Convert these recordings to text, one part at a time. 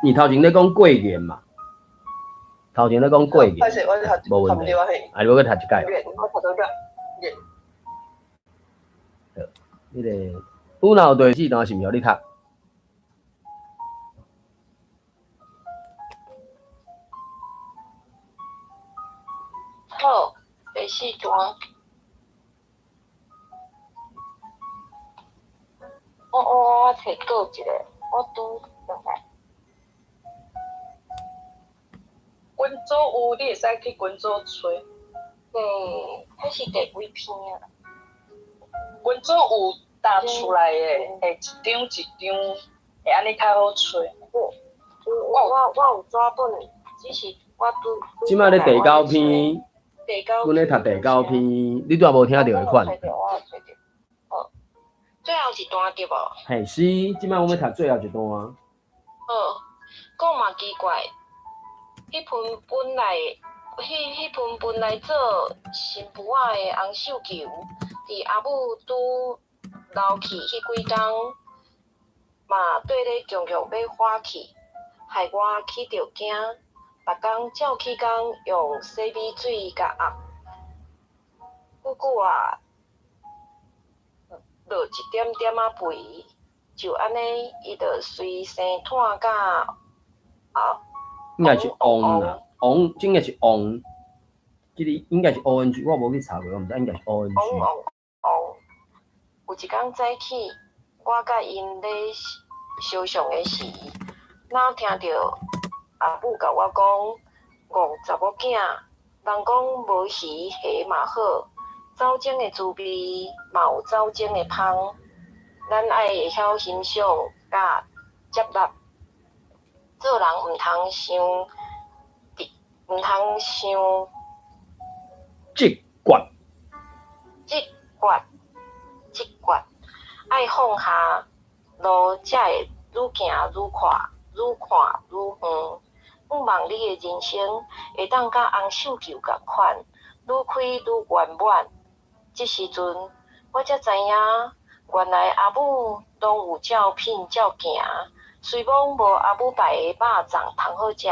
你頭前咧講過言嘛，頭前咧講過言，無問題。啊，你欲閣讀一擺？好，彼個有哪有第四段是毋是予你讀？好，第四段。我揣倒一个，我拄轉來。群組有，你會使去群組揣。對，彼是第幾篇啊？群組有搭出來的，會一張一張，會按呢較好揣。我有紙本，只是我拄。這擺咧第九篇，阮咧讀第九篇，你拄仔無聽著的款。我有揣著。好，最後一段對無？嘿，是，這擺阮欲讀最後一段。好，講嘛奇怪。彼份本來做新婦仔的紅繡球，佇阿母拄老去彼幾工，嘛綴咧強強欲發去，害我起著驚。逐工照起工用洗米水共壓，久久仔落一點點仔肥，就按呢，伊就隨生湠甲啊。應該是旺啦，旺，這應該是旺，這個應該是 O N G，我無去查過，我毋知應該是 O N G。旺旺旺，有一工早起，我佮𪜶咧相像的時，哪聽著阿母共我講，戇查某囝，人講無魚蝦嘛好，酒精的滋味嘛有酒精的芳，咱愛會曉欣賞佮接納。做人毋通傷，毋通傷直覺，直覺，直覺，愛放下路，才會愈行愈闊，愈看愈遠。向望你的人生會當佮紅繡球仝款，愈開愈圓滿。這時陣，我才知影，原來阿母攏有照片照行。雖罔無阿母擺的肉粽通好食，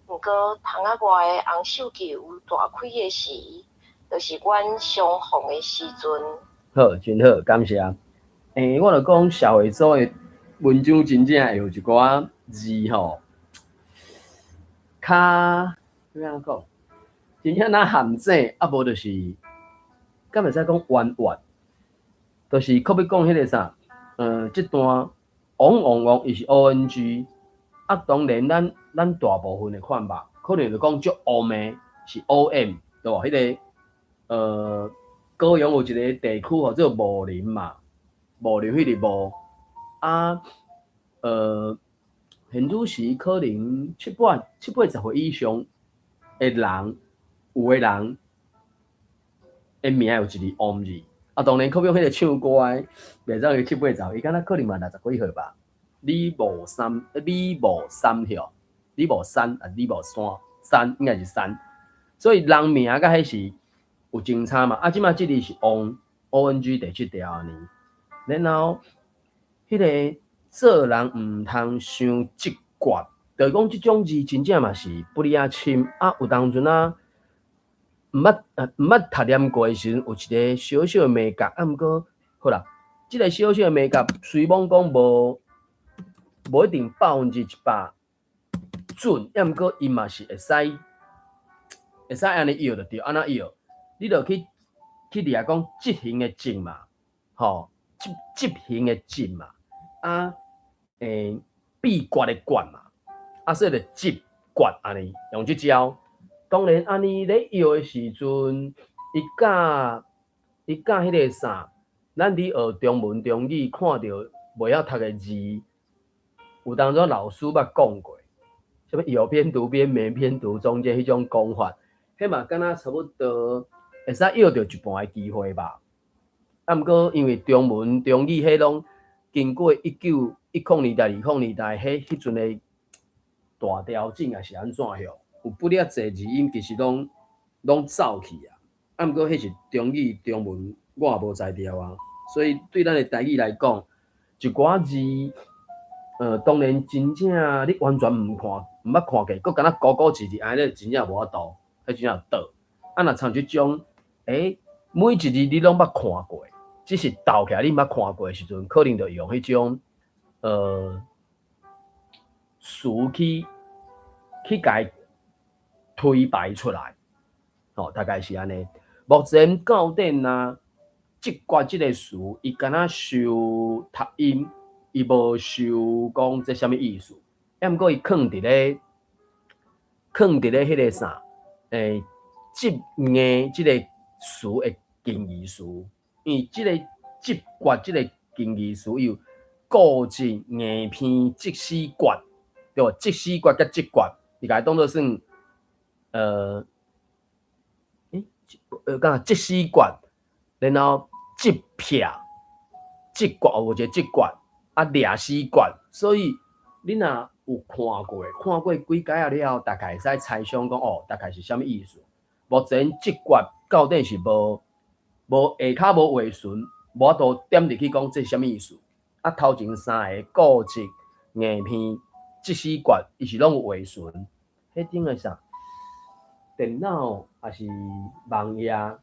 毋過窗仔外的紅繡球大開的時，就是阮相逢的時陣。好，真好，感謝。我著講社會組的文章真正會有一寡字吼，較欲按怎講？真正若陷阱，啊無就是，敢會使講彎彎，就是閣欲講彼個啥？這段。旺旺旺，伊是 O N G，啊，當然咱大部分的看法，可能就講足烏的，是 O M，對無？彼個高雄有一個地區號做武林嘛，武林彼個武，啊，現此時可能七八十歲以上的人，有的人的名有一個旺字。啊，當然，可比彼個唱歌的，袂使去七八十，伊敢若可能嘛六十幾歲吧。李無三，李無三吼，李無三啊，李無山，山應該是山。所以人名佮彼是有真差嘛。啊，這擺這裡是旺 O N G 第七條按呢。然後，彼個做人毋通傷直覺，就是講這種字真正嘛是不哩仔深。啊，有當陣啊。毋捌讀念過的時陣，有一個小小的眉角，啊，毋過好啦，這個小小的眉角雖罔講無一定100%準，抑毋過伊嘛是會使按呢臆就對，按怎臆？你著去掠講執行的執嘛，吼，執行的執嘛，啊，秘訣的訣嘛，啊，所以就執訣按呢用這招。當然，按呢咧臆的時陣，伊佮彼個啥，咱佇學中文中語，看著袂曉讀的字，有當陣老師捌講過，啥物有邊讀邊沒邊讀中間彼種講法，彼嘛敢若差不多會使臆著一半的機會吧。啊，毋過因為中文中語彼攏經過1910年代、20年代，彼陣的大調整抑是按怎樣？有不哩仔濟字音，其實攏走去啊。啊，毋過彼是中語中文，我也無才調啊。所以對咱的台語來講，一寡字，當然真正你完全毋看，毋捌看過，閣敢若孤孤一字按呢，真正無法度，彼真正倒。啊，若親像這種，每一字你攏捌看過，只是鬥起來你毋捌看過的時陣，可能就用彼種詞去共伊推排出來，吼，大概是按呢。目前到底若這決這個詞，伊敢若受讀音，伊無受講這啥物意思，抑毋過伊囥佇咧彼個啥，這硬這個詞的近義詞，因為這個這決這個近義詞有固執、硬片、即死決，對無？即死決佮這決，伊共伊當做算，敢若即死決，然後這撇、這決有一個這決，啊掠死決，所以你若有看過，看過幾擺仔了後，大概會使猜想講，哦，大概是啥物意思。目前這決到底是無無下跤無畫唇，無法度點入去講這是啥物意思。啊，頭前三个固執、硬片、即死決，伊是攏有畫唇。彼頂個啥？電腦抑是網頁，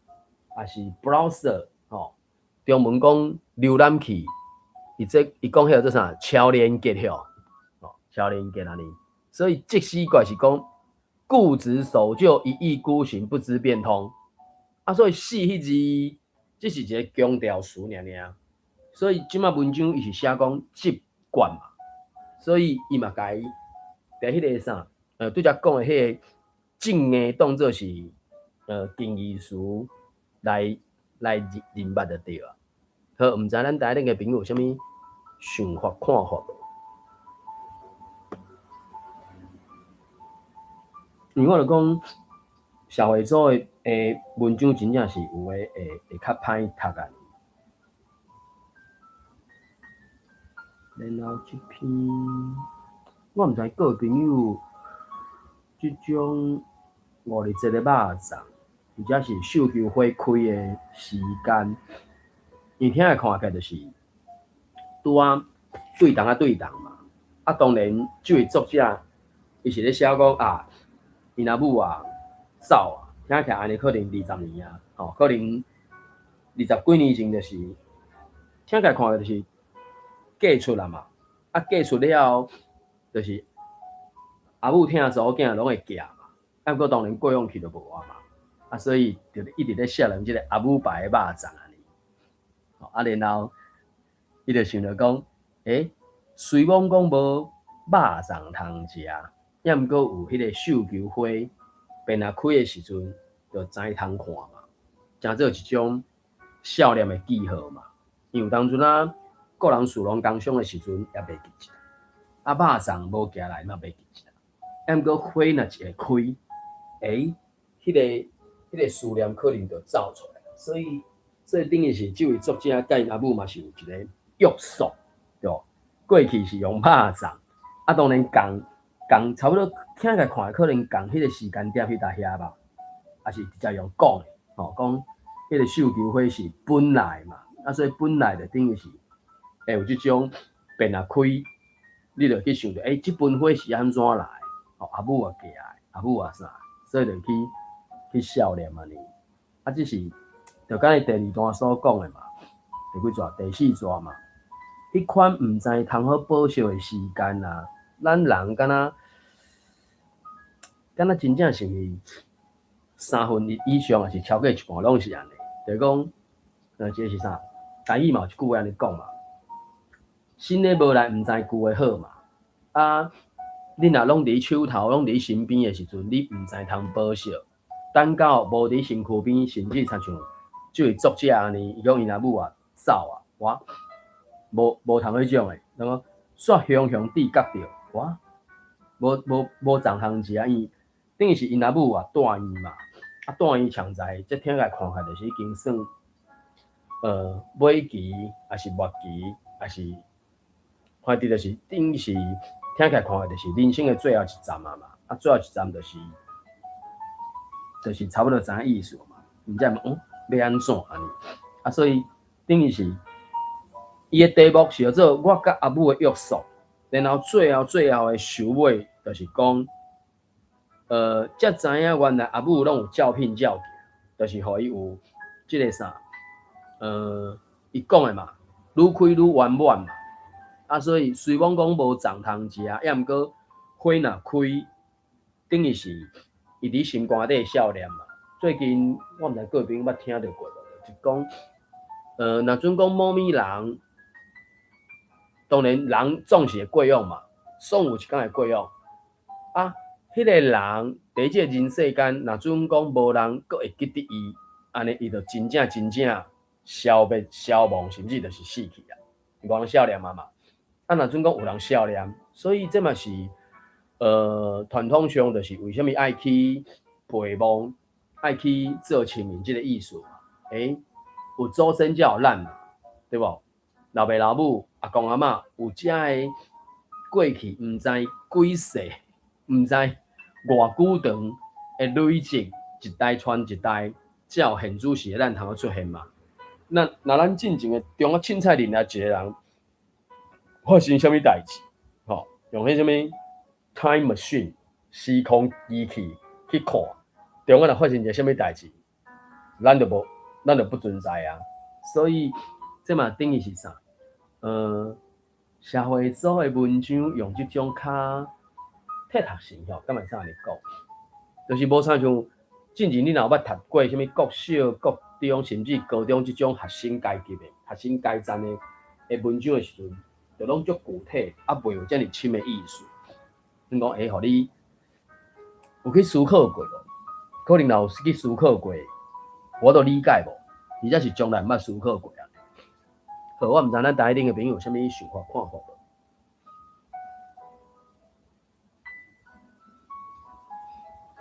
抑是 browser 吼，中文講瀏覽器，伊這伊講彼個做啥？超連結吼，吼，超連結按呢。所以即死決是講固執守舊、一意孤行、不知變通。啊，所以死彼字，這是一個強調詞爾爾。所以這擺文章伊是寫講這決嘛，所以伊嘛共伊佇彼個啥，拄才講的彼個正的當做是近義詞來認捌就對啊。好，毋知咱台頂个朋友有啥物想法看法無？因為我就講社會組的文章真正是有的會較歹讀啊。然後這篇，我毋知各位朋友這種五日節的肉粽，或者是繡球花開的時間，因為聽來看起來就是拄仔對同仔對同嘛。啊，當然這位作者伊是咧寫講啊，𪜶阿母啊走啊，聽起來按呢可能20年啊，吼，可能20幾年前就是聽起來看起來就是嫁出啦嘛，啊嫁出了後，就是阿母疼查某囝攏會寄嘛，啊毋過當然過往去就無啊嘛，啊所以就一直咧寫人這個阿母牌的肉粽按呢，啊然後伊就想著講，雖罔講無肉粽通食，抑毋過有彼個繡球花變啊開的時陣，就知通看嘛，成做一種少年的記號嘛。因為當陣啊，個人士農工商的時陣也袂記一，啊肉粽無寄來嘛袂記一，抑毋過花若一下開，彼個思念可能就走出來，所以等於是這位作者佮𪜶阿母嘛是有一個約束，對無？過去是用肉粽，啊當然仝仝差不多聽起來看可能仝彼個時間點彼搭遐吧，抑是直接用講的，吼，講彼個繡球花是本來嘛，啊所以本來就等於是會有這種變啊開，你就去想著，這盆花是按怎來？吼，阿母也寄來，阿母也啥，所以就去笑念按呢。啊，這是就敢若第二段所講的嘛，第幾段？第四段嘛。彼款毋知通好保惜的時間啊，咱人敢若真正是毋是三分一以上，抑是超過一半攏是按呢？就是講，這個是啥？台語嘛有一句話按呢講嘛，新的無來，毋知舊的好嘛。啊，你若攏佇手頭，攏佇身邊的時陣，你毋知通保惜。等到無佇身軀邊，甚至親像這位作者按呢，伊講𪜶阿母啊走啊，哇，無通彼種的，那麼煞雄雄地覺著，哇，無粽通食，因為等於是𪜶阿母啊住院嘛，啊住院常在，這聽起來看起來就是已經算，尾期，抑是末期，抑是，反正就是等於是聽起來看起來就是人生的最後一站啊嘛，啊最後一站就是差不多知影意思嘛，毋才問，欲按怎按呢？啊，所以等於是伊的題目是叫做我佮阿母的約束，然後最後最後的收尾，就是講，才知影原來阿母攏有照片照鏡，就是予伊有這个啥，伊講的嘛，愈開愈圓滿嘛。啊，所以雖罔講無粽通食，抑毋過花若開，等於是伊佇心肝底笑念嘛。最近我毋知各位朋友捌聽著過無？就講，若準講某物人，當然人總是會過往嘛，總有一工會過往。啊，彼個人佇這個人世間，若準講無人閣會記得伊，按呢伊就真正真正消滅、消亡，甚至就是死去啊，無人笑念啊嘛。啊，若準講有人笑念，所以這嘛是，傳統上就是為啥物愛去陪墓，愛去做清明這个意思嘛。有祖先才有咱嘛，對無？老爸老母、阿公阿嬤有遮个過去，毋知幾世，毋知偌久長的累積，一代傳一代，才有現此時的咱通出現嘛。那若咱進前的中啊凊彩認來一個人發生啥物代誌，吼，用彼啥物 time machine 時空機器去看，中啊若發生一个啥物代誌，咱就無，咱就不存在啊。所以這嘛等於是啥？社會組的文章用這種較鐵讀性吼，敢會使按呢講？就是無親像進前你若有捌讀過啥物國小、國中，甚至高中這種學生階級的、學生階層的文章的時陣，就攏足具體，啊，袂有遮爾深的意思。你講會予你有去思考過無？可能若有去思考過，我都理解無，而且是從來毋捌思考過啊。好，我毋知咱台頂的朋友有啥物想法看法無？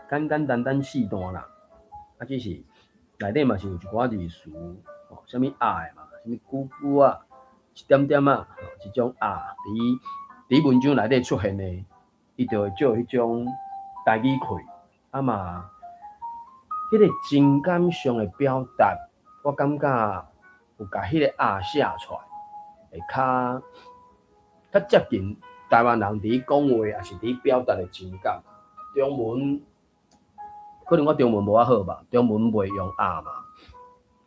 簡簡單單四段啦，啊，只是內底嘛是有一寡字詞，吼，啥物啊的嘛，啥物久久啊，一點點啊，吼，這種啊，佇文章內底出現的，伊就會做彼種台語氣，啊嘛，彼个情感上的表達，我感覺有共彼个啊寫出來，會較接近台灣人佇講話，抑是佇表達的情感。中文可能我中文無遐好吧，中文袂用啊嘛，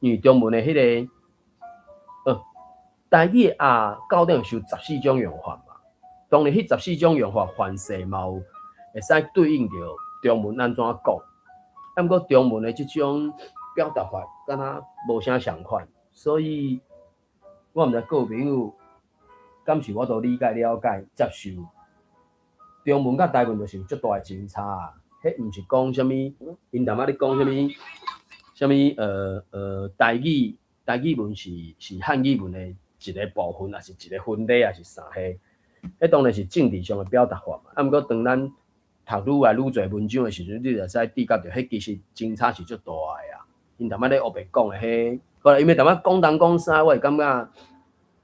因為中文的彼个，台語的啊，到底是有14種用法嘛？當然，彼十四種用法凡勢嘛有會使對應著中文按怎講。啊，毋過中文的這種表達法，敢若無啥仝款，所以我毋知各位朋友敢是我都理解了解接受。中文佮台文就是有足大的真差啊！彼毋是講啥物，𪜶淡仔咧講啥物，啥物台語文是漢語文的一个部分，抑是一个分類，抑是啥彼？彼當然是政治上的表達法嘛。啊，毋過當咱讀愈來愈濟文章的時陣，你就會使知覺著，彼其實真差是足大的啊。𪜶淡仔咧烏白講的彼，後來因為淡仔講東講西，我會感覺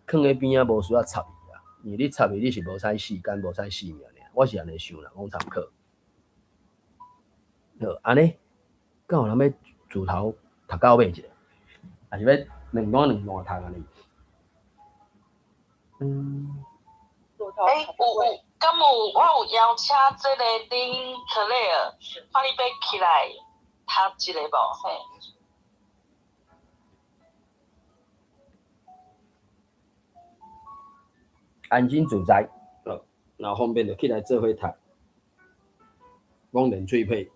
囥咧邊仔無需要插伊啊。因為你插伊，你是無使時間，無使性命爾。我是按呢想啦，講參考。好，按呢，敢有人欲自頭讀到尾一下，抑是欲兩段兩段讀按呢？欸，有有，敢有我有邀請這個林克萊爾，看你欲起來讀一下無？嘿。安心自在，若方便就起來做伙讀，講練喙皮。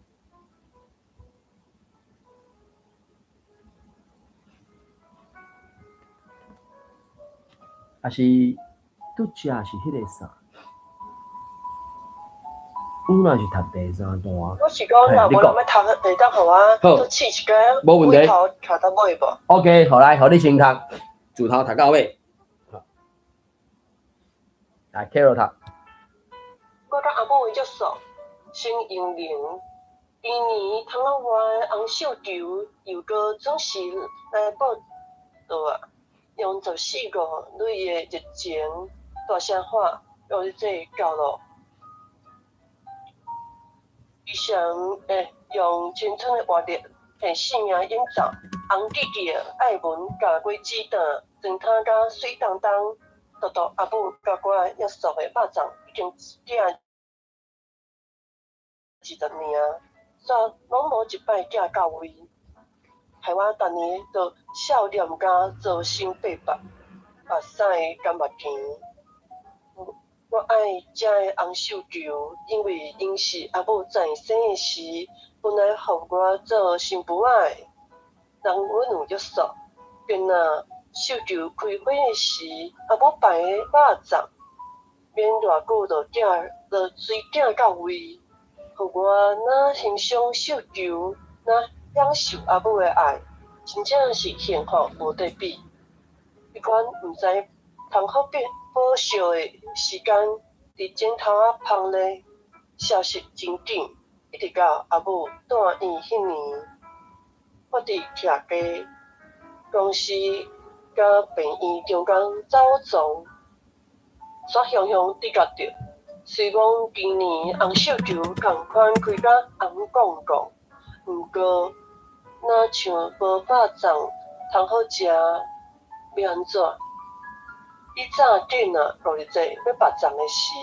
抑是拄才是彼个啥？阮若是讀第三段。我是講，若無人欲讀，會當予我閣試一下，無問題。尾頭讀到尾無？OK，好來，予你先讀，自頭讀到尾。來，Carol 讀。我佮阿母伊足熟，先用零。第二年銅鑼灣洪秀柱又閣準時來報到啊，用14五鐳的熱情大聲喊，予這教路。伊上用青春的活力，獻性命營造紅記記的愛文共果子蛋，裝湯甲水當當，拄拄阿母佮我約束的肉粽已經寄20年啊，煞攏無一擺寄到位，害我逐年都少念甲做心八百，目屎甘目甜。我愛遮的紅繡球，因為𪜶是阿母在生的時，本來予我做新婦仔的。人阮有約束，便若繡球開花的時，阿母排的肉粽，免偌久就寄，就隨寄到位，予我若欣賞繡球，若享受阿母的愛，真正是幸福無得比。彼款毋知通好變保燒的時間，佇枕頭仔芳咧消失真緊，一直到阿母住院彼年，我佇徛家公司佮病院中間走傱，煞雄雄知覺著，雖講今年紅繡球仝款開甲紅摃摃，毋過若像無肉粽通好食，欲按怎？以早囝仔50歲欲縛粽的時，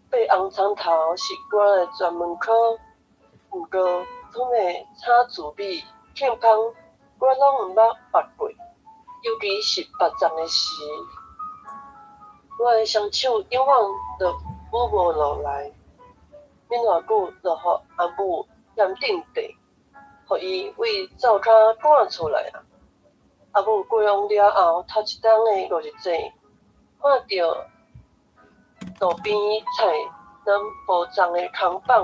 爬紅蔥頭是我的專門科，毋過總會炒滋味欠芳，我攏毋捌縛過。尤其是縛粽的時，我的雙手永遠都舞無落來，免偌久就予阿母嫌鎮地，予伊為灶跤趕出來啊！阿母過往了後，頭一冬的50節，看著路邊菜籃布粽的空放，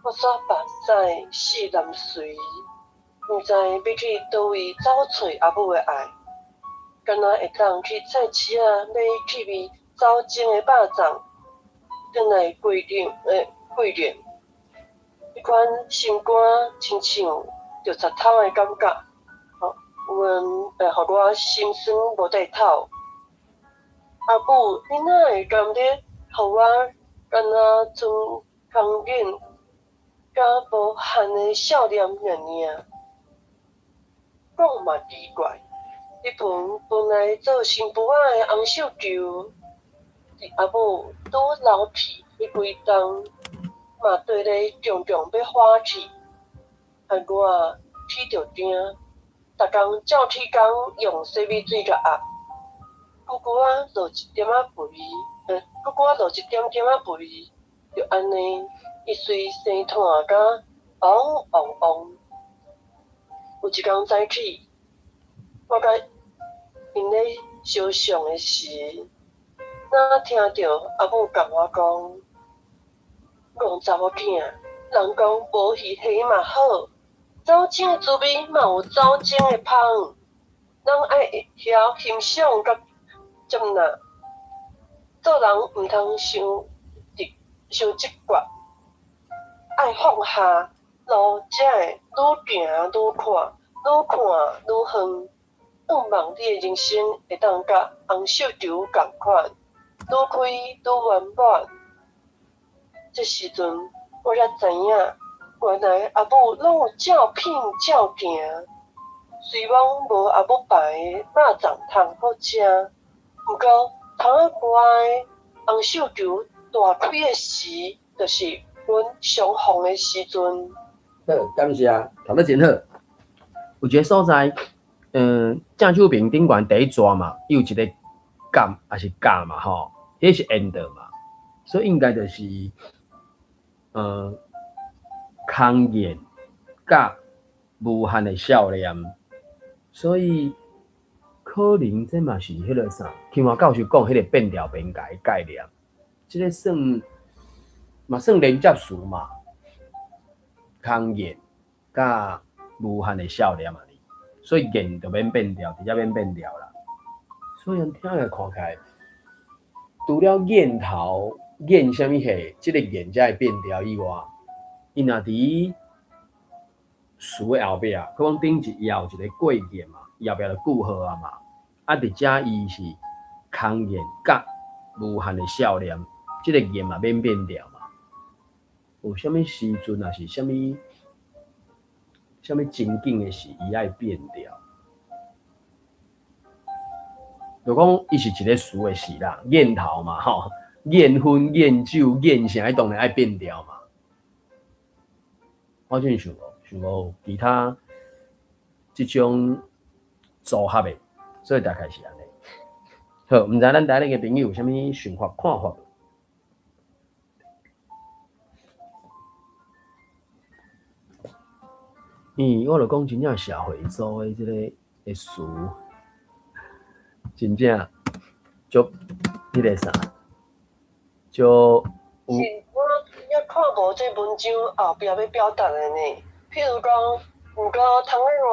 我煞目屎四南隨，毋知欲去佗位走揣阿母的愛，敢若會當去菜市仔買氣味酒精的肉粽，轉來過年的過年，彼款心肝親像著插頭的感覺，阮會予我心酸無底透。阿母，你哪會甘咧，予我敢若賰空癮佮無限的少年爾爾？講嘛奇怪，彼盆本來做新婦仔的紅繡球，佇阿母拄老去彼幾冬，嘛綴咧強強欲花去，害我起著驚，逐工照鐵工用洗米水共壓。久久仔落一點仔肥，久久仔落一點點仔肥，就按呢，伊隨生湠甲黃黃黃。有一工早起，我佮𪜶咧相送的時，若聽著阿母共我講：戇查某囝，人講無魚蝦嘛好，酒精的滋味嘛有酒精的芳，咱愛會曉欣賞佮接納。做人毋通傷直傷執著，愛放下路才會愈行愈闊，愈看愈遠。願望你的人生會當佮紅繡球仝款，愈開愈圓滿。這時陣我才知影，原來阿母攏有照片照行。雖罔無阿母排的肉粽通好食，毋過窗仔外的紅繡球大開的時，就是阮相逢的時陣。好，感謝，讀得真好。有一個所在，正手邊頂懸第一逝嘛，伊有一個感，抑是甲嘛吼，彼是緣道嘛，所以應該就是，空言佮無限的少年，所以可能這嘛是彼個啥，金華教授講彼個變調邊界的概念，這個算嘛算連接詞嘛，空言佮無限的少年嘛，所以言就免變調，直接免變調啦。所以聽來看起來，除了言頭言啥物貨，這個言才會變調以外，伊若佇詞的後壁，可講頂一頁有一個過言嘛，後壁就句號啊嘛，啊佇遮伊是空言佮無限的少年，這個言嘛免變調嘛。有啥物時陣，抑是啥物啥物情景的時，伊愛變調。就講伊是一个事的事啦，念頭嘛吼，驗婚、驗酒、驗啥，伊當然愛變調嘛。我真想無，想無其他這種組合的，所以大概是按呢。好，毋知咱台裡的朋友有啥物想法、看法？我就講真正社會組的這个的詞，真正足彼个啥，足有。是，我也看無這文章後壁欲表達的呢。譬如講，毋過窗仔外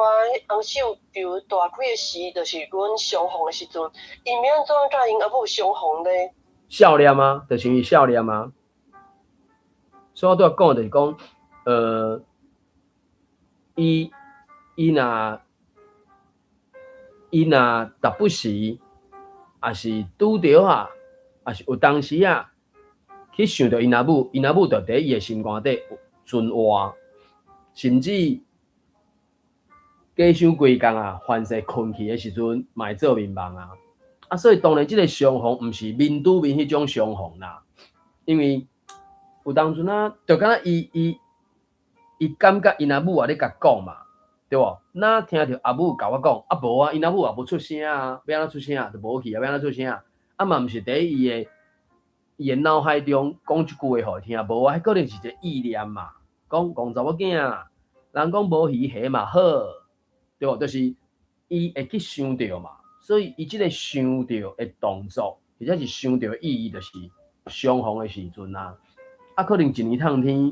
紅繡球大開的時，就是阮相逢的時陣，伊欲按怎佮𪜶阿母相逢呢？少年啊，就是因為少年啊。所以我拄仔講就是講，伊若逐不時，也是拄著啊，也是有當時啊，去想著𪜶阿母，𪜶阿母就佇伊的心肝底存活，甚至假想規工啊，凡勢睏去的時陣，嘛會做眠夢啊。啊，所以當然這個相逢毋是面對面彼種相逢啦，因為有當陣啊，就敢若伊感覺𪜶阿母也咧共講嘛，對無？若聽著阿母共我講，啊無啊，𪜶阿母也無出聲啊，欲按怎出聲啊？就無去啊，欲按怎出聲啊？啊嘛毋是佇伊的腦海中講這句話予伊聽，無啊，彼可能是一個意念嘛，講戇查某囝，人講無魚蝦嘛好，對無？就是伊會去想著嘛，所以伊這個想著的動作，或者是想著的意義，就是相逢的時陣啊。啊，可能一年通天。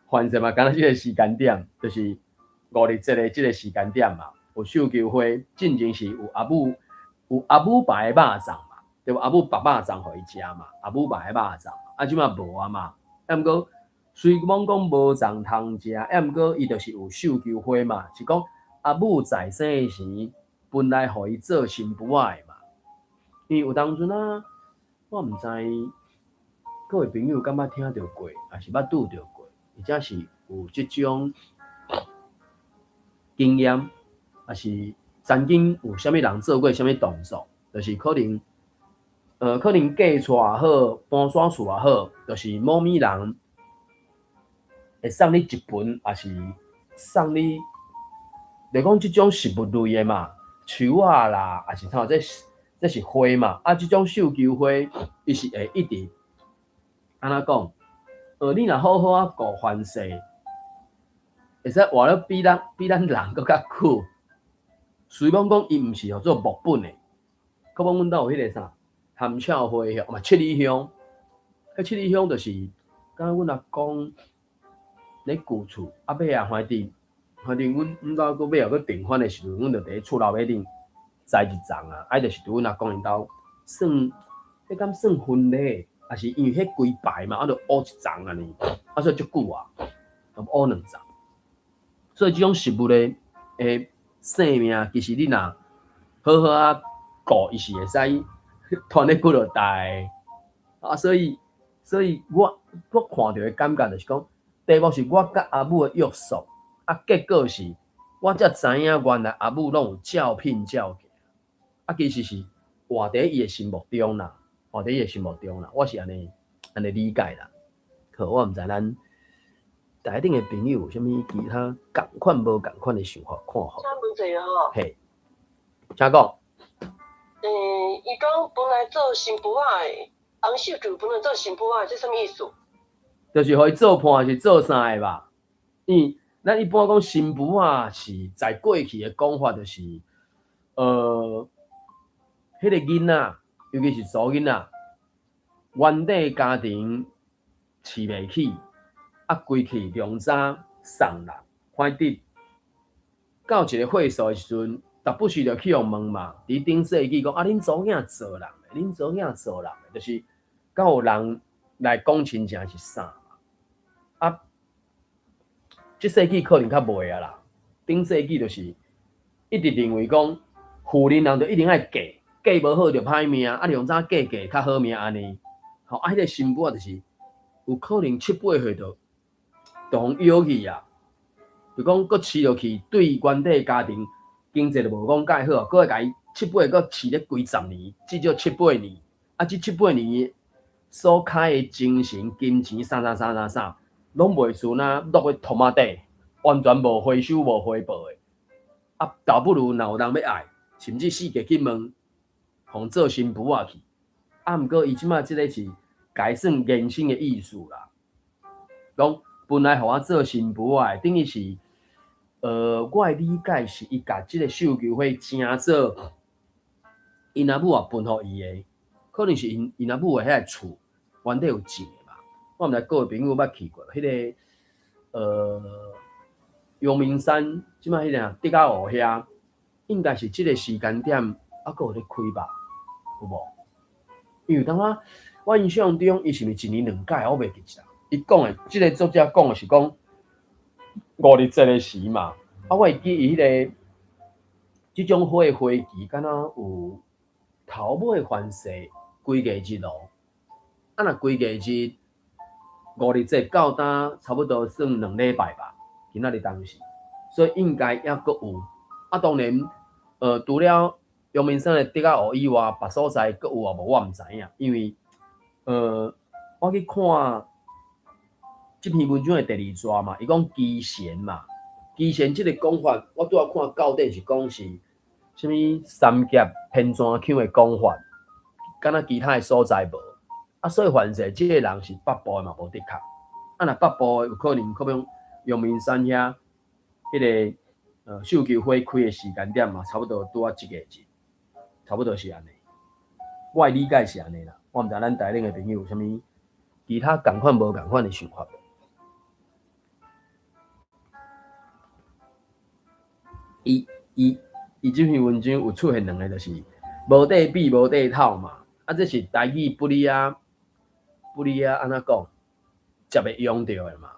反正嘛，敢若這個時間點，就是五日節的這個時間點嘛，有繡球花，進前是有阿母，有阿母排的肉粽嘛，對無？阿母白肉粽予伊食嘛，阿母排的肉粽，啊，這馬無啊嘛。啊，毋過雖罔講無粽通食，啊，毋過伊就是有繡球花嘛，是講阿母在生的時，本來予伊做新婦仔的嘛。因為有當陣啊，我毋知各位朋友敢捌聽著過，抑是捌拄著過。或者是有這種經驗，抑是曾經有啥物人做過啥物動作，就是可能，可能嫁娶也好，搬徙厝也好，就是某物人會送你一盆，抑是送你，就講這種食物類的嘛，樹仔啦，抑是啥，這是花嘛，啊，這種繡球花，伊是會一直按怎講？你若好好仔顧凡勢，會使活了比咱人閣較久。雖罔講伊毋是號做木本的，閣罔阮兜有彼個啥含笑花嘛，七里香。彼七里香就是，敢若阮阿公咧舊厝，啊尾仔反正阮兜閣尾仔閣訂婚的時陣，阮就佇咧厝樓尾頂栽一叢啊，啊，就是佇阮阿公𪜶兜算，彼敢算婚禮？抑是因為彼規排嘛，啊，就烏一叢按呢，啊，所以足久啊，就烏兩叢。所以這種食物的生命，其實你若好好仔顧，伊是會使傳咧幾落代。啊，所以我看著的感覺就是講，題目是我佮阿母的約束，啊，結果是我才知影原來阿母攏有照片照鏡，啊，其實是活佇伊的心目中啦。活佇伊的心目中啦，我是按呢理解啦。好，我毋知咱台頂的朋友有啥物其他仝款無仝款的想法看法。請問一下吼。嘿，請講。伊講本來做新婦仔的，紅繡球本來做新婦仔的，這啥物意思？就是予伊做伴是做啥的吧？因為咱一般講新婦仔是在過去的講法，就是，彼個囡仔。尤其是查某囡仔，原底家庭飼袂起，啊，規氣量早送人，反正到一個歲數的時陣，逐不時就去予問嘛。佇頂世紀講啊，恁查某囝做人的，恁查某囝做人的，就是敢有人來講親情是啥嘛？啊，這世紀可能較袂啊啦。頂世紀就是一直認為講，婦人人就一定愛嫁。嫁無好就歹命，啊，量早嫁嫁較好命按呢。吼，啊，彼個新婦仔就是有可能七八歲就予徭去啊，就講閣飼落去，對原底家庭經濟就無講蓋好，閣愛共伊七八個飼咧幾十年，至少七八年。啊，這七八年所開的精神、金錢，啥啥啥啥啥，攏袂輸若落去土仔底，完全無回收、無回報的。啊，倒不如若有人欲愛，甚至四界去問，予做新婦仔去。啊，毋過伊這擺這个是改算延伸的意思啦。講本來予我做新婦仔的，等於是，我的理解是伊共這个繡球花成做𪜶阿母仔分予伊的，可能是𪜶阿母的遐个厝原底有種的吧。我毋知各位朋友捌去過，彼个陽明山這擺彼个竹仔湖遐，應該是這个時間點猶閣有咧開吧？有無？因為當我我印象中，伊是毋是一年兩擺？我袂記得。伊講的，這个作者講的是講五日節的時嘛。啊，我會記伊彼個這種花的花期，敢若有頭尾凡勢幾個日咯。啊，若幾個日五日節到今差不多算兩禮拜吧。今仔日當時，所以應該猶閣有。啊，當然，除了陽明山的竹仔湖以外，別所在閣有抑無，我毋知影。因為，我去看這篇文章的第二逝嘛，伊講機弦嘛，機弦這个講法，我拄仔看到底是講是啥物三峽偏泉腔的講法，敢若其他的所在無。啊，所以凡勢這个人是北部的嘛，無的確。啊，若北部的有可能，可能陽明山遐，彼个繡球花開的時間點嘛，差不多拄仔這个日，差不多是按呢。我的理解是按呢啦，我毋知咱台頂的朋友有啥物其他仝款無仝款的想法。伊伊伊這篇文章有出現兩个，就是無塊比無塊透嘛。啊，這是台語不離啊，不離啊，按怎講，接會用著的嘛。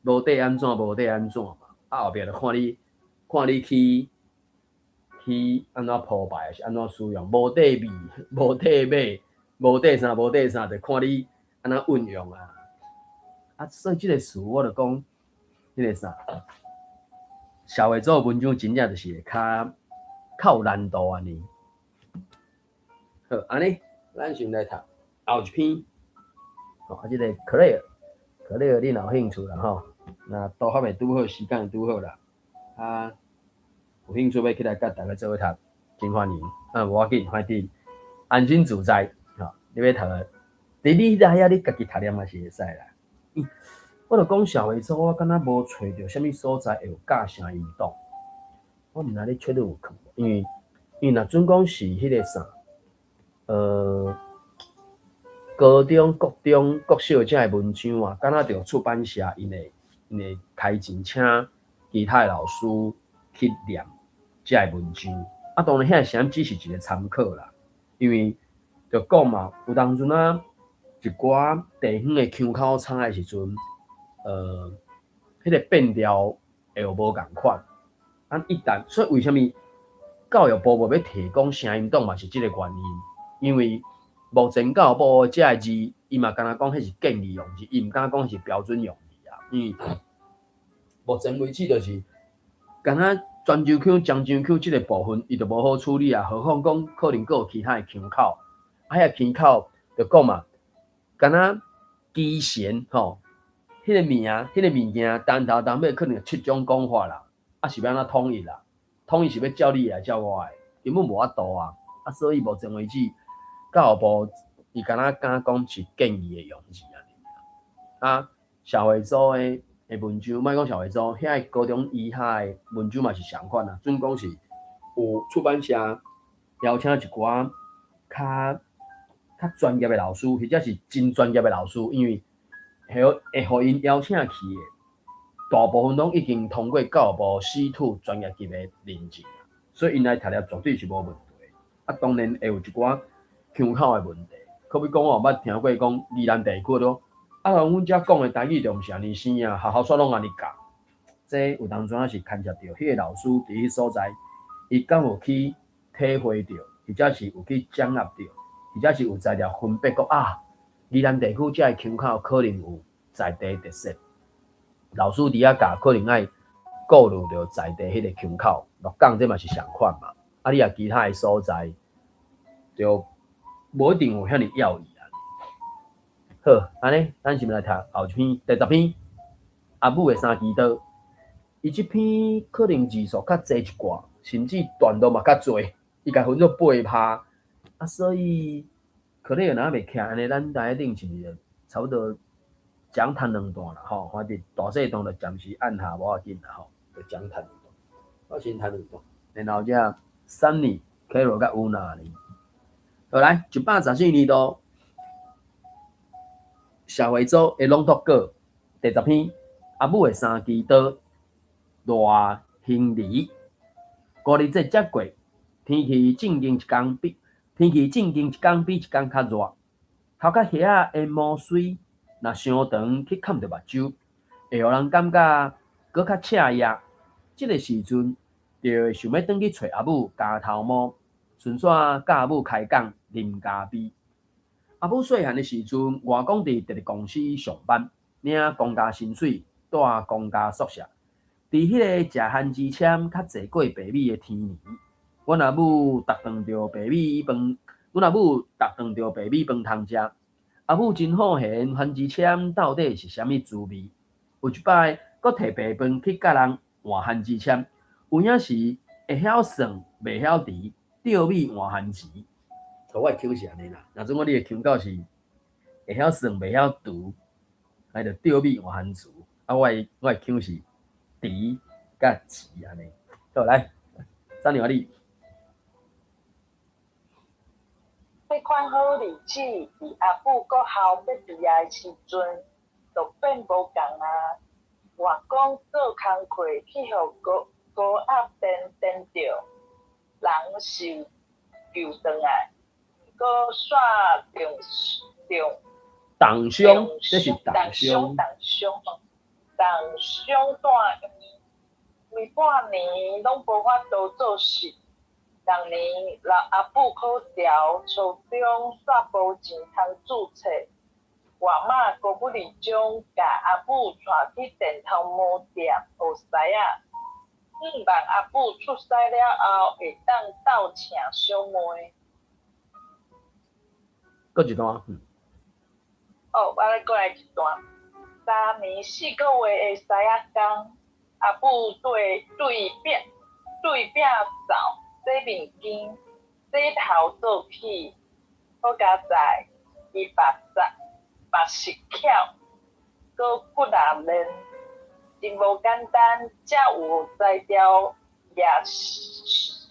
無塊按怎，無塊按怎嘛。啊，後壁就看你，看你去去按怎鋪排，抑是按怎使用。無塊比，無塊買，無塊啥，無塊啥，就看你按怎運用啊。啊，所以這个詞我就講，彼个啥，社會組文章真正就是會較較有難度按呢。好，按呢，咱先來讀後一篇。哦，啊，這个克萊爾，克萊爾，你若有興趣啦吼，若拄好會拄好，時間會拄好啦。啊，有興趣欲起來佮大家做伙讀，真歡迎。啊，無要緊，反正安心自在，吼，你欲讀，佇你來遐，你家己讀念嘛是會使啦。我著講社會組，我敢若無揣著啥物所在會有教聲音檔，我毋知你揣著有看無？因為因為若準講是彼个啥，高中、國中、國小遮的文章啊，敢若著出版社𪜶會𪜶會開錢請其他的老師去念遮的文章。啊，當然遐聲只是一個參考啦，因為著講嘛，有當陣啊，一寡地方的腔口差的時陣，彼個變調會有無仝款。啊，一旦所以為啥物教育部無欲提供聲音檔嘛，是這個原因。因為目前教育部這个字，伊嘛敢若講彼是建議用字，伊毋敢講是標準用字啊。因為目前為止就是，敢若泉州腔、漳州腔這個部分，伊就無好處理啊。何況講可能閣有其他的腔口，啊，遐腔口就講嘛，敢若機弦吼，彼个名、彼个物件，單頭單尾可能有七種講法啦。啊，是欲按怎統一啦？統一是欲照你的，抑照我的？根本無法度啊！啊，所以目前為止，教育部伊敢若敢講是建議的用字啊。社會組的文章，莫講社會組，遐個高中以下的文章嘛是相款啊。準講是有出版社邀請一寡較較專業的老師，或者是真專業的老師，因為會予𪜶邀請去的，大部分攏已經通過教育部 C2 專業級的認證，所以𪜶來讀了絕對是無問題。啊，當然會有一寡腔口的問題，可比講我有捌聽過講宜蘭地區咯，啊，阮遮講的台語就毋是按呢生啊，學校煞攏按呢教，這有當陣是牽涉著彼个老師佇彼所在，伊敢有去體會著，或者是有去掌握著，或者是有才調分別講啊，宜蘭地區遮的腔口可能有在地特色，老師佇遐教可能愛顧慮著在地彼个腔口，鹿港這嘛是相款嘛。啊，你若其他的所在，就無一定有遐爾要伊啊。好，按呢，咱是毋來讀後一篇，第十篇，阿母的三支刀。伊這篇可能字數較濟一寡，甚至段落嘛較濟，伊共分做八拍，啊，所以可能若袂徛按呢，咱台頂是毋是差不多講談兩段啦吼，反正大細段就暫時按下無要緊啦吼，就講談兩段。我先談兩段，然後才 Sunny、Carol 佮烏娜呢。好來，114年度社會組的朗讀稿第十篇，阿母的三支刀，賴興梨。五日節才過，天氣正經一工比一工較熱。頭殼遐的毛穗，若傷長去崁著目睭，會予人感覺閣較刺眼。這个時陣，就會想欲轉去揣阿母咬頭毛，順紲佮阿母開講啉咖啡。阿母細漢的時陣，外公佇電力公司上班，領公家薪水，蹛公家宿舍。佇彼个食番薯籤較濟過白米的天年，阮阿母逐頓著白米飯，阮阿母逐頓著白米飯通食。阿母真好閒，番薯籤到底是啥物滋味？有一擺，閣提白飯去佮人換番薯籤，有影時會曉算，袂曉除，吊米換番薯。我的腔是按呢啦，若準講你的腔到是會曉算，袂曉除，彼就吊米換番薯。啊，我的腔是除佮錢按呢。好，來，三娘你。彼款好日子，佇阿母國校欲畢業的時陣，就變無仝啊。外公做工課去予高高壓電電著，人是救轉來，毋過煞重重重傷，這是重傷。重傷，重傷住院，規半年攏無法度做事。逐年老阿母考調初中，煞無錢通注冊。外媽高不離將共阿母帶去電頭毛店學師仔，向望阿母出師了後會當鬥請小妹。閣一段。哦，我來閣來一段。3年4個月的師仔工，阿母對對壁對壁灶洗面巾、洗頭做起，好佳哉，伊目實目實巧，閣骨力練，真無簡單，才有才調也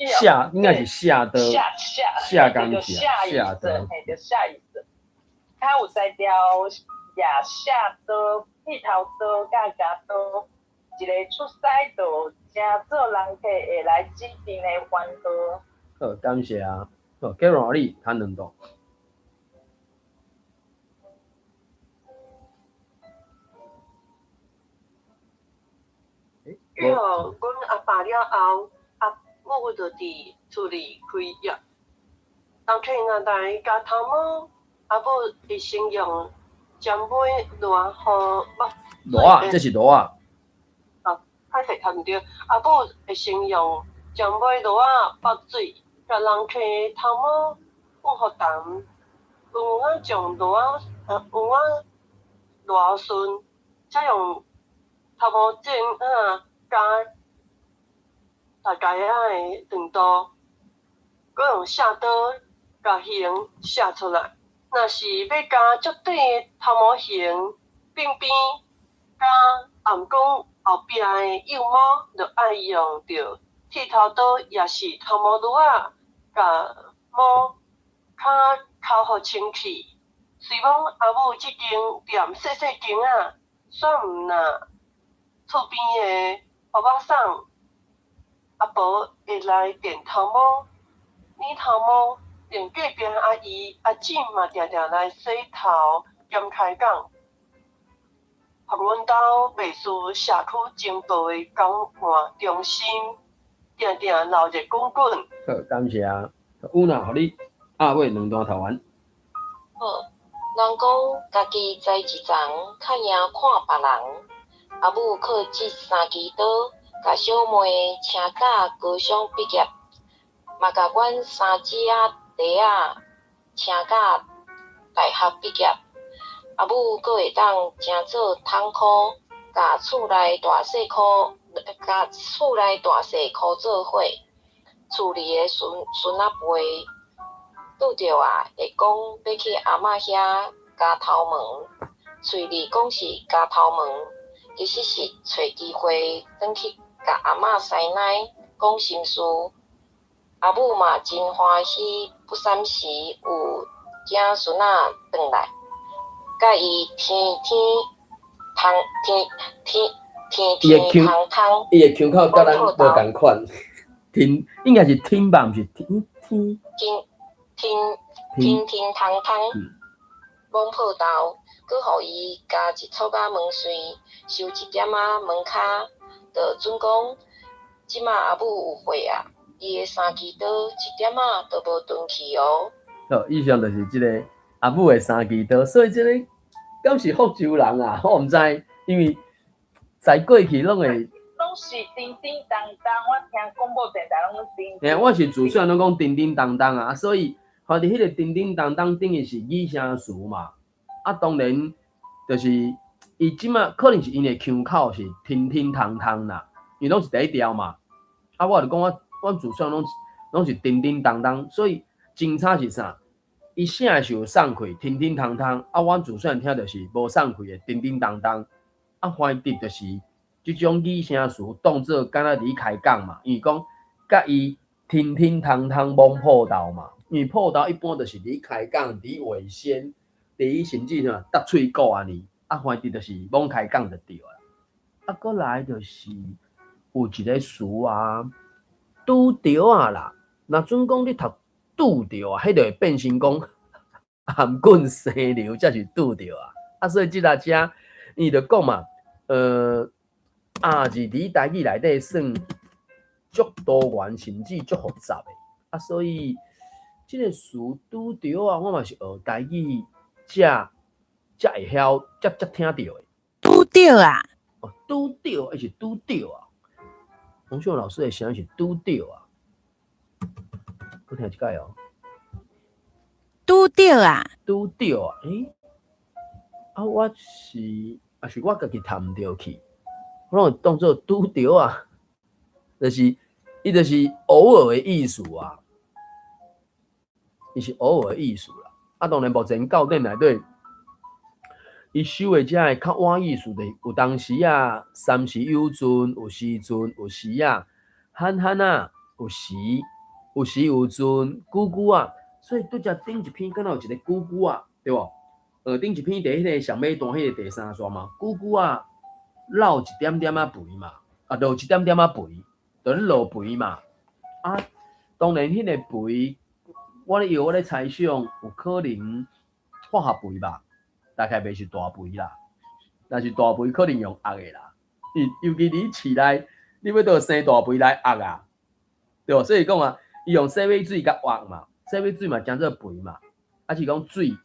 下應該是下的下下下工下下刀，嘿，著下醫生，較有才調也下刀、剃頭刀佮鉸刀，一個出師就成做人客會來指定的番號。好，感謝啊。好，Carol 你談兩段。以後，阮阿爸了後，阿母就佇厝裡開業。人客若來咬頭毛，阿母會先用針尾瀾予目。螺仔，這是螺仔。哦，歹勢讀毋著。阿母會先用針尾螺仔剝水，共人客的頭毛放予澹。有影將螺仔，有影瀾順，才用頭毛剪仔加大概仔的長度，閣用斜刀共形斜出來。若是欲加足短的頭毛型，鬢邊佮頷頸後壁的幼毛，就愛用著剃頭刀，抑是頭毛擼仔，共毛較摳予清氣。雖罔阿母這間店細細間仔，煞毋若厝邊的歐巴桑阿婆會來電頭毛、剪頭毛，連隔壁阿姨、阿姊嘛定定來洗頭兼開講，予阮兜袂輸社區情報的交換中心，定定鬧熱滾滾。好，感謝啊。有哪，予你鴨尾兩段讀完。好，人講家己栽一層，較贏看別人。阿母靠這三支刀，共小妹請甲高中畢業。嘛共阮三姊仔弟仔請甲大學畢業。阿母閣會當誠做桶箍，共厝內大細箍，共厝內大細箍做伙，厝裡的孫孫仔輩拄著啊，會講欲去阿嬤遐咬頭毛，喙裡講是咬頭毛，其實是揣機會轉去共阿嬤師奶講心事。阿母嘛真歡喜，不三時有囝孫仔轉來，佮伊天天通天天天天通通。伊的腔口佮咱無仝款，天應該是天吧，毋是天天。天天天天通通，摸破頭，閣予伊咬一撮仔毛穗，收一點仔毛跤，就準講，這馬阿母有歲啊，伊的三支刀一點仔都無鈍去哦。好，以上就是這个阿母的三支刀，所以這个敢是福州人啊？我毋知，因為在過去攏會。攏是叮叮當當，我聽廣播電台攏叮。嘿，我是自細攏講叮叮當當啊，所以反正彼个叮叮當當等於是擬聲詞嘛。啊，當然就是伊這馬可能是𪜶的腔口是叮叮當當啦，因為攏是第一調嘛。啊，我就講我阮自細攏是叮叮當當，所以真差是啥？伊寫的是有送氣，叮叮當當。啊，阮自細聽著是無送氣的叮叮當當。啊，翻譯就是這種擬聲詞當做敢若佇開講嘛，因為講佮伊叮叮當當摸破頭嘛，因為破頭一般就是佇開講、佇話先、佇甚至啥搭喙鼓按呢。啊，翻譯就是罔開講就對啦。啊，閣來就是有一个詞啊，拄著啊啦。若準講你讀拄著啊，彼就會變成講頷頸生瘤才是拄著啊。啊，所以這若遮伊就講嘛，啊字佇台語內底算足多元，甚至足複雜的。啊，所以這个詞拄著啊，我嘛是學台語才才會曉，才才聽著的。拄著啊！哦，拄著還是拄著啊？黃秀老師的聲是拄著啊，閣聽一擺哦。拄著啊！拄著啊！欸，啊，我是，啊是我家己讀毋著去，我攏會當做拄著啊，就是伊就是偶爾的意思啊，伊是偶爾的意思啦。啊，當然目前教典內底，伊收的遮的較晚意思，就是有當時啊，三時有陣，有時陣，有時啊，罕罕啊，有時，有時有陣，久久啊，所以拄才頂一篇，敢若有一个久久啊，對無？頂一篇佇彼个上尾段，彼个第三段嘛，久久啊，落一點點仔肥嘛，啊，落一點點仔肥，就咧落肥嘛。啊，當然彼个肥，我咧我咧猜想，有可能化學肥吧，大概袂是大肥啦。若是大肥，可能用壓的啦。尤其佇市內，你欲佗生大肥來壓啊，對無？所以講啊，伊用洗米水共壓嘛，洗米水嘛誠做肥嘛，啊是講水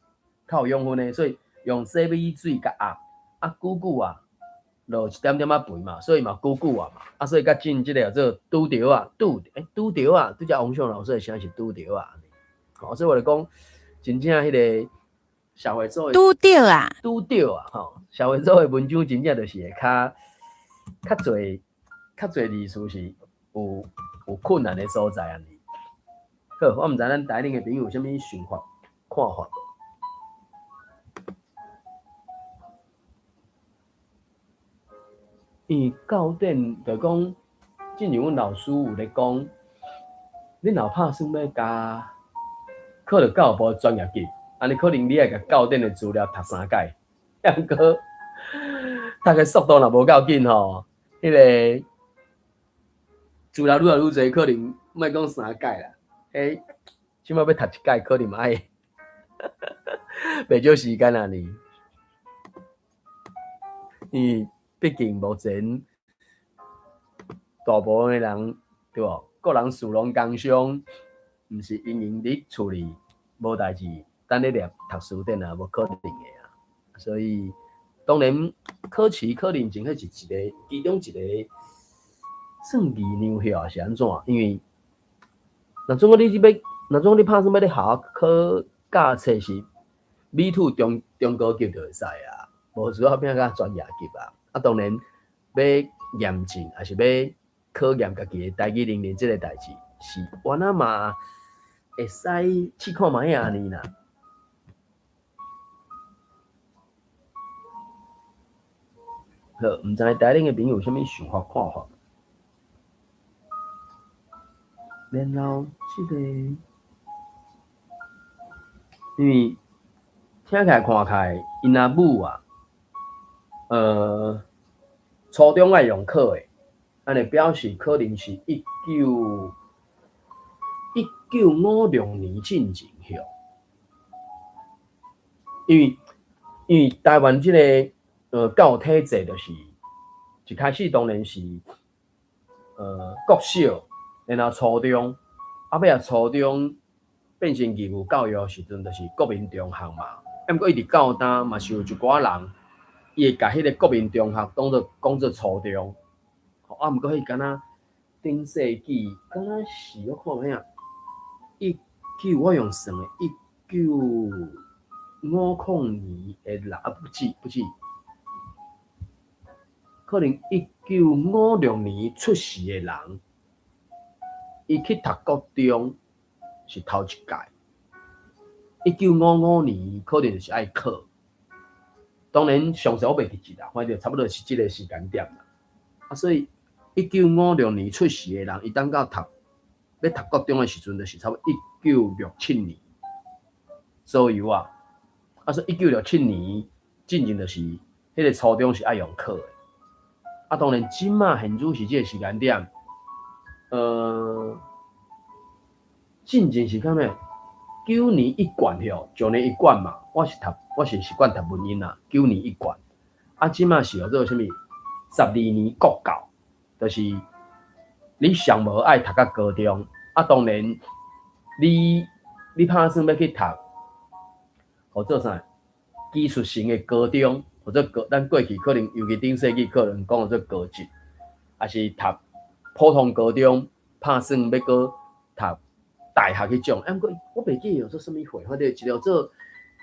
較有養分的，所以用洗米水共壓，啊久久啊，落一點點仔肥嘛，所以嘛久久啊嘛，啊所以較進這個叫做拄著啊，拄欸拄著啊，拄才王秀老師的聲是拄著啊，吼，所以我就講，真正彼个社會組的拄著啊，拄著啊，吼，社會組的文章真正就是會較較濟較濟字數是有困難的所在按呢。好，我毋知咱台頂的朋友有啥物想法、看法。因為教典就講，進前阮老師有咧講，你若拍算欲共考著教育部專業級，按呢可能你愛共教典的資料讀三擺，抑毋過讀的速度若無夠緊吼，彼个資料愈來愈濟，可能莫講三擺啦，彼這馬欲讀一擺，可能嘛愛袂少時間啊呢。因為畢竟目前大部分的人對無，個人士農工商，毋是閒閒佇厝裡無代誌，等咧念讀書典啊，無可能的啊。所以當然考試考認證，彼是一个其中一个算疑難還是按怎？因為若準講你欲，若準講你拍算欲咧學校考駕冊是 B2 中高級就會使啊，無需要變甲專業級啊。啊，當然欲驗證，抑是欲考驗家己的台語能力，這个代誌是原來嘛會使試看覓按呢啦。好，毋知台頂的朋友有啥物想法看法？然後這个，因為聽起來看起來，𪜶阿母啊，初中愛用考的，按呢表示可能是1956年進前吼，因為台灣這个教育體制就是一開始當然是國小，然後初中，啊尾仔初中變成義務教育的時陣，就是國民中學嘛。啊，毋過一直到今嘛是有一寡人，伊會共彼个國民中學當做講做初中。啊，毋過彼敢若頂世紀，敢若是我看覓仔，一九我用算的，1950年的人，啊不止不止，可能1956年出世的人，伊去讀國中是頭一屆。1955年可能就是愛考，當然詳細我袂記得啦，反正差不多是這个時間點啦。啊，所以1956年出世的人，伊等到讀欲讀國中的時陣，就是差不多1967年左右啊。啊，所以1967年進前就是彼个初中是愛用考的。啊，當然這馬現此時這个時間點，進前是啥物？九年一貫吼，九年一貫嘛，我是習慣讀文言啦，九年一貫。啊，這馬是號做啥物？12年國教，就是你上無愛讀到高中。啊，當然你拍算欲去讀，號做啥？技術性的高中，或者高，咱過去可能尤其頂世紀可能講號做高職，抑是讀普通高中，拍算欲閣讀大學彼種。啊，毋過我袂記得叫做啥物貨，反正一個做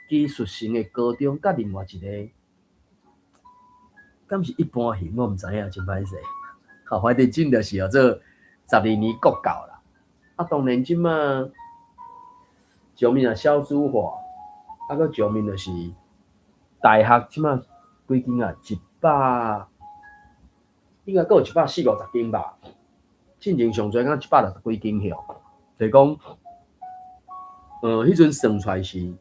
技術性的高中，佮另外一个，敢是一般型，我毋知影，真歹勢。吼，反正真就是號做12年國教啦。啊，當然這馬上面啊少子化，啊，閣上面就是大學這馬幾間啊，一百應該閣有140-150間吧。進前上濟敢160幾間許，就是講，彼陣算出來是，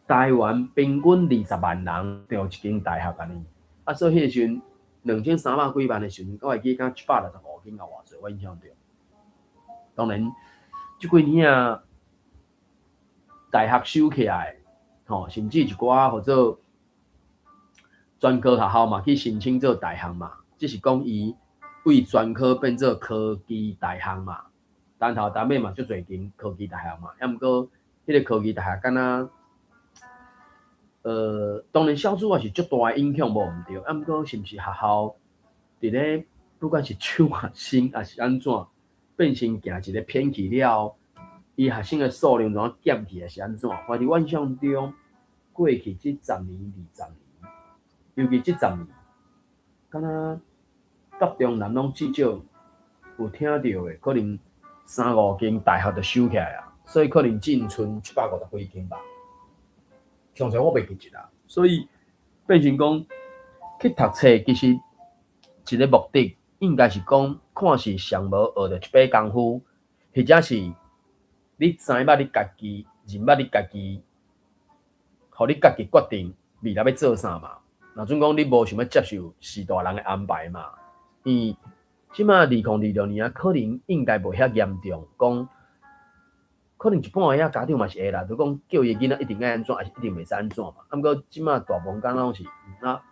台灣平均20萬人著一間大學按呢，啊，所以彼个時陣2300幾萬的時陣，我會記敢165間抑偌濟，我印象中。當然，這幾年啊，大學收起來，吼，甚至一寡號做專科學校嘛，去申請做大學嘛，只是講伊為專科變做科技大學嘛，單頭單尾嘛，足濟間科技大學嘛，抑毋過彼个科技大學敢若，當然少子化是足大的影響，無毋對，抑毋過是毋是學校佇咧不管是搶學生抑是按怎，變成行一个偏去了後，伊學生的數量怎減去，抑是按怎？反正我印象中，過去這十年、20年，尤其這十年，敢若北中南攏至少有聽著的，可能三五間大學就收起來啊，所以可能只賰750幾間吧。詳細我袂記得啦，所以變成講去讀冊，其實一个目的應該是講，看是上無學著一把功夫，或者是你知捌你家己，認捌你家己，予你家己決定未來欲做啥嘛。若準講你無想欲接受序大人的安排嘛，因為這馬2026年啊，可能應該無遐嚴重，講可能一半仔家長嘛是會啦，就講叫伊囡仔一定愛按怎，抑是一定袂使按怎嘛。啊，毋過這馬大部分敢攏是，啊，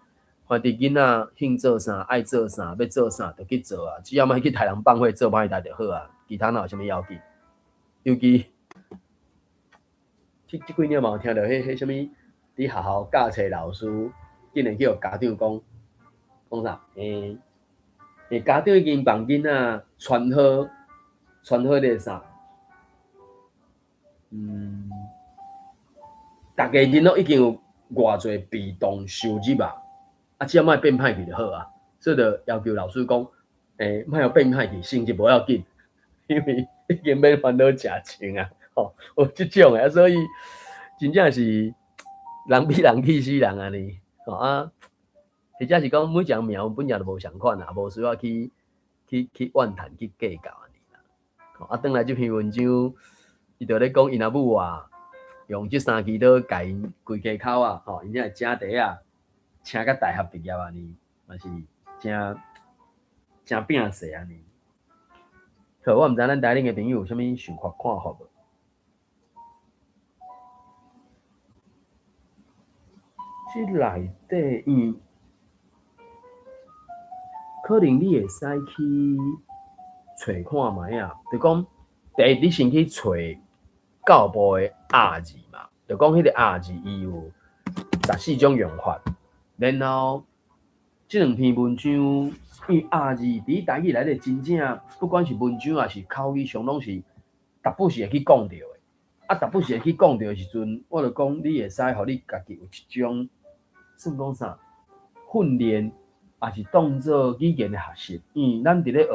反正囡仔興做啥，愛做啥，欲做啥，就去做啊。只要莫去刣人放火做歹代就好啊，其他哪有啥物要緊？尤其這幾年嘛有聽著彼啥物，佇學校教冊老師竟然去予家長講講啥？家長已經幫囡仔穿好。穿好个啥，逐家人攏已經有偌濟被動收入啊，啊，只要莫變歹去就好啊。所以就要求老師講，莫予變歹去，成績無要緊，因為已經免煩惱食穿啊，吼，有這種的，所以真正是人比人氣死人按呢，吼啊，或者是講每一個人命本來就無仝款啊，無需要去怨嘆去計較按呢啦。吼啊，轉來這篇文章，伊就咧講𪜶阿母啊，用這三支刀共𪜶規家口啊，吼，𪜶才會請茶啊，請甲大學畢業按呢，嘛是誠誠拼勢按呢。好，我毋知咱台頂的朋友有啥物想法看法無？這內底，可能你會使去揣看覓啊，就講第一，你先去揣教部的鴨字嘛，就講彼個鴨字伊有十四種用法，然後這兩篇文章，因為鴨字佇台語內底真正，不管是文章抑是口語上，攏是逐不時會去講著的。啊，逐不時會去講著的時陣，我就講你會使予你家己有一種算講啥訓練，抑是當做語言的學習。因為咱佇咧學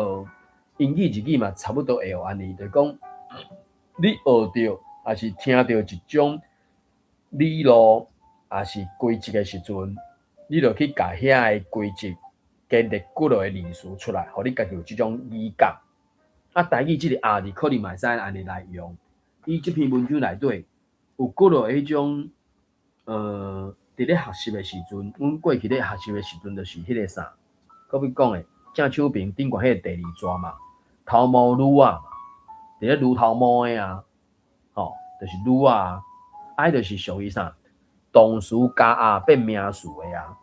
英語、日語嘛，差不多會學按呢，就是講你學著，抑是聽著一種理路，抑是規則的時陣，你就去共遐个規則加列幾落个字詞出來，予你家己有這種語感。啊，台語這個鴨字可能嘛會使按呢來用。伊這篇文章內底有幾落彼種，佇咧學習的時陣，阮過去咧學習的時陣，就是彼个啥，閣欲講的正手邊頂懸彼個第二逝嘛，頭毛女仔嘛，佇咧攄頭毛的啊，吼，就是女仔啊，啊，彼就是屬於啥？動詞加鴨變名詞的啊，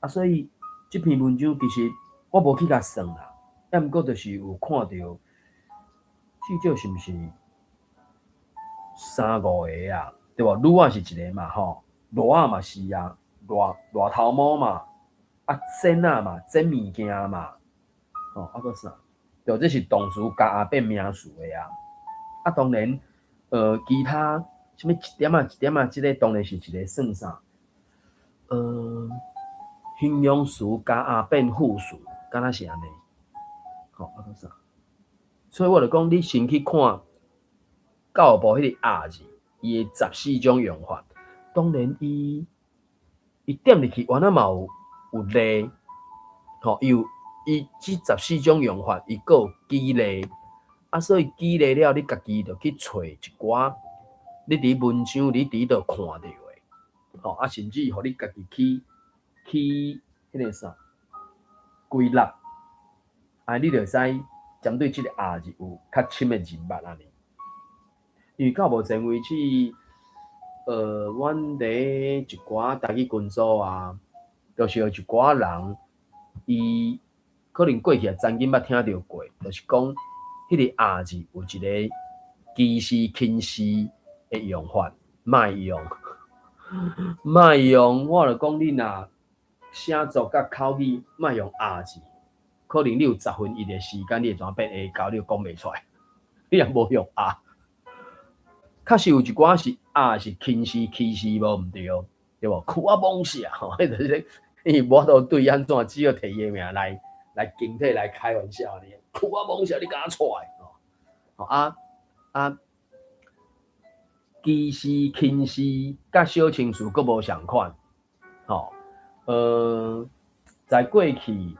啊，所以這篇文章其實我無去共算啦，抑毋過就是有看著，至少是毋是三五個啊，對無？女仔是一個嘛，吼，熱仔嘛是啊，熱熱頭毛嘛，啊，剪仔嘛，剪物件嘛，吼，啊，閣啥？對，這是動詞加鴨變名詞的啊。啊，當然，其他啥物一點仔一點仔，這個當然是一個算啥？形容詞加鴨變副詞，敢若是按呢？吼，啊，閣啥？所以我就講，你先去看教育部彼個鴨字，伊的十四種用法。當然，伊伊點入去，原來嘛有有例，吼，伊有伊這十四種用法，伊閣有舉例。啊，所以舉例了，你家己就去揣一寡，你佇文章，你佇佗看著的，吼，啊，甚至予你家己去去彼個啥歸納，啊，你就會使針對這個鴨字有較深的認捌按呢。因為到目前為止，阮佇一寡台語群組啊，就是有一寡人，伊可能過去也曾經捌聽著過，就是講彼個鴨字有一個歧視、輕視的用法，莫用，莫用。我就講你若寫作佮口語，莫用鴨字，可能你有十分一的時間，你會怎變下狗，你就講袂出來。你若無用鴨，確實有一寡是鴨是輕視、歧視無毋對，對無？蛆仔罔舍吼，彼就是咧，伊無法度對按怎，只好提伊的名來來敬體來開玩笑呢。蛆仔罔舍，你敢出來？吼啊啊！歧視、輕視，佮小清詞閣無仝款，吼。在過去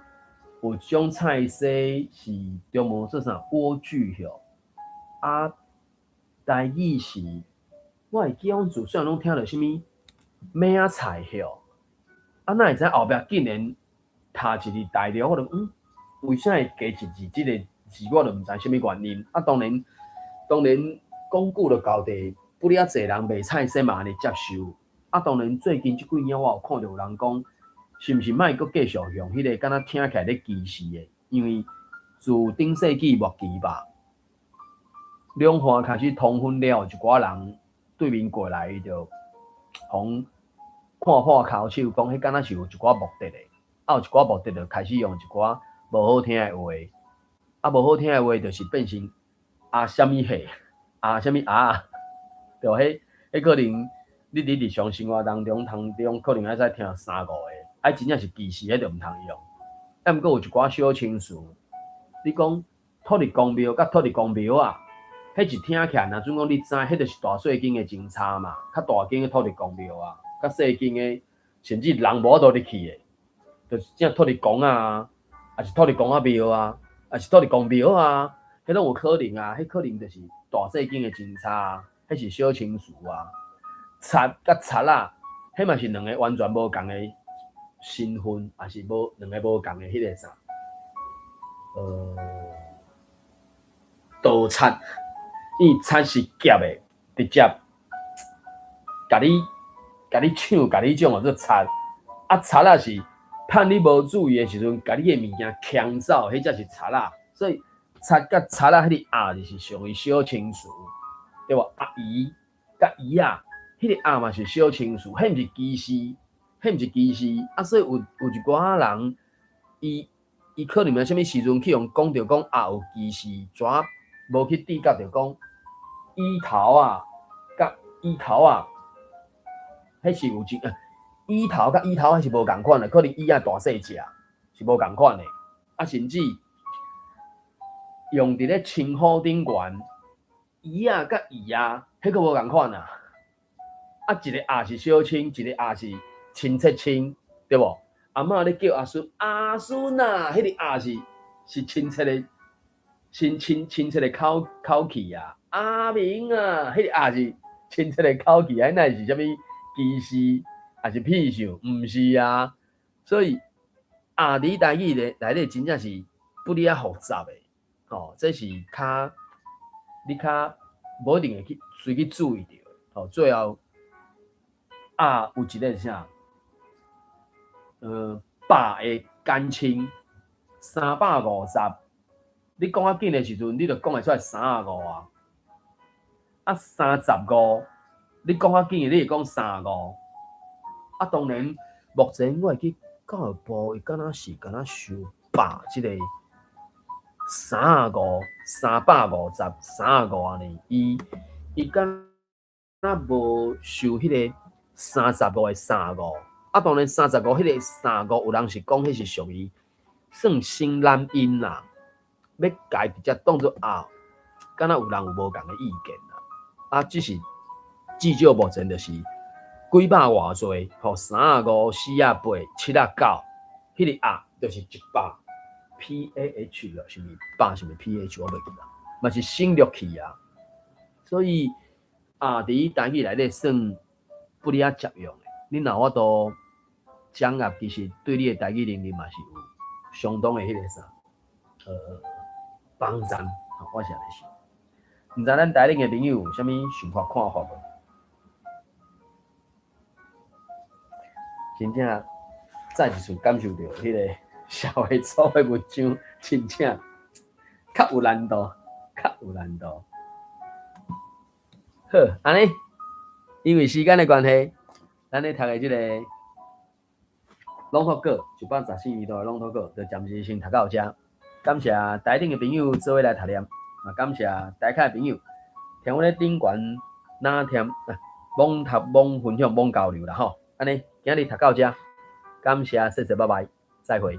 有一種菜色是中文說啥萵苣吼，啊，台語是，我會記阮自細攏聽著啥物馬仔菜吼，啊，哪會知後壁竟然讀一字大陸，我就為啥會加一字？這個字我就毋知啥物原因。啊，當然，當然講久就到底，不了濟人賣菜色嘛按呢接受。啊，當然最近這幾年我有看著有人講，是毋是莫閣繼續用彼個敢若聽起來咧歧視的？因為自頂世紀末期吧，兩岸開始通婚了，一寡人對面過來，伊就予看破跤手，講彼敢若是有一寡目的的，啊有一寡目的就開始用一寡無好聽的話，啊無好聽的話就是變成啊啥物貨，啊啥物啊，對無？彼可能你佇日常生活當中，可能會使聽三五個，啊真正是歧視，彼就毋通用。啊，毋過有一寡小稱詞，你講土地公廟佮土地公廟啊，彼一聽起來，若準講你知，彼就是大細間的真差嘛，較大間的土地公廟啊，較細間的，甚至人無法度入去的，就是正土地公啊，抑是土地公仔廟啊，抑是土地公廟啊，彼攏有可能啊，彼可能就是大細間的真差，彼是小稱詞啊。賊佮賊仔，彼嘛是兩个完全無仝的身份，抑是無兩个無仝的彼个啥？盜賊，因為賊是劫的，直接共你共你搶、共你種叫做賊。啊，賊仔是趁你無注意的時陣，共你的物件搶走，彼才是賊仔。所以賊佮賊仔，彼个仔就是屬於小稱詞，對無？阿姨佮姨仔，彼个仔嘛是小稱詞，彼毋是歧視，彼毋是歧視。啊，所以有一寡人，伊可能啥物時陣去予講著講仔有歧視，怎無去注覺著講椅頭仔佮椅頭仔，彼是有一椅頭佮椅頭仔是無仝款的，可能椅仔大細隻是無仝款的，啊，甚至用佇咧稱呼頂懸，姨仔佮姨仔，彼閣無仝款啊！啊，一个仔是小稱，一个仔是親切稱，對無？阿嬤咧叫阿孫，阿孫啊，彼个仔是親切的，親切的口氣啊。阿明啊，彼个仔是親切的口氣啊，哪會是啥物歧視，抑是鄙視？毋是啊。所以仔佇台語咧內底真正是不哩仔複雜的，吼，這是較你較無一定會去隨去注意著，吼，最後仔有一個是啥？百的簡稱350，你講較緊的時陣，你就講會出來35啊。啊，35，你講較緊的，你會講三五。啊，當然，目前我會記教育部伊敢若是敢若收百這个三五350三五按呢，伊敢若無收彼个35的三五。啊，當然三十五彼个三五，有人是講彼是屬於算省懶音啦，欲共直接當做仔，敢若有人有無仝的意見啦。啊，只是至少目前就是幾百偌濟，吼，三仔五、四仔八、七仔九，彼个仔就是100 P A H 咯，是毋是百是毋是 P H 我袂記得，嘛是省略去啊。所以仔佇台語內底算不哩仔捷用的，你若有法度掌握，其實對你的台語能力嘛是有相當的彼个啥，幫助。我是按呢想。毋知咱台頂的朋友有啥物想法看法無？真正再一次感受著彼个社會組的文章，真正較有難度，較有難度。好，按呢，因為時間的關係，咱咧讀的這個朗讀稿，114頁的朗讀稿，就暫時先讀到遮。感謝台頂的朋友做伙來讀念，嘛感謝台下的朋友聽阮咧頂懸哪聽，罔讀罔分享罔交流啦吼。按呢，今日讀到遮，感謝，謝謝，拜拜，再會。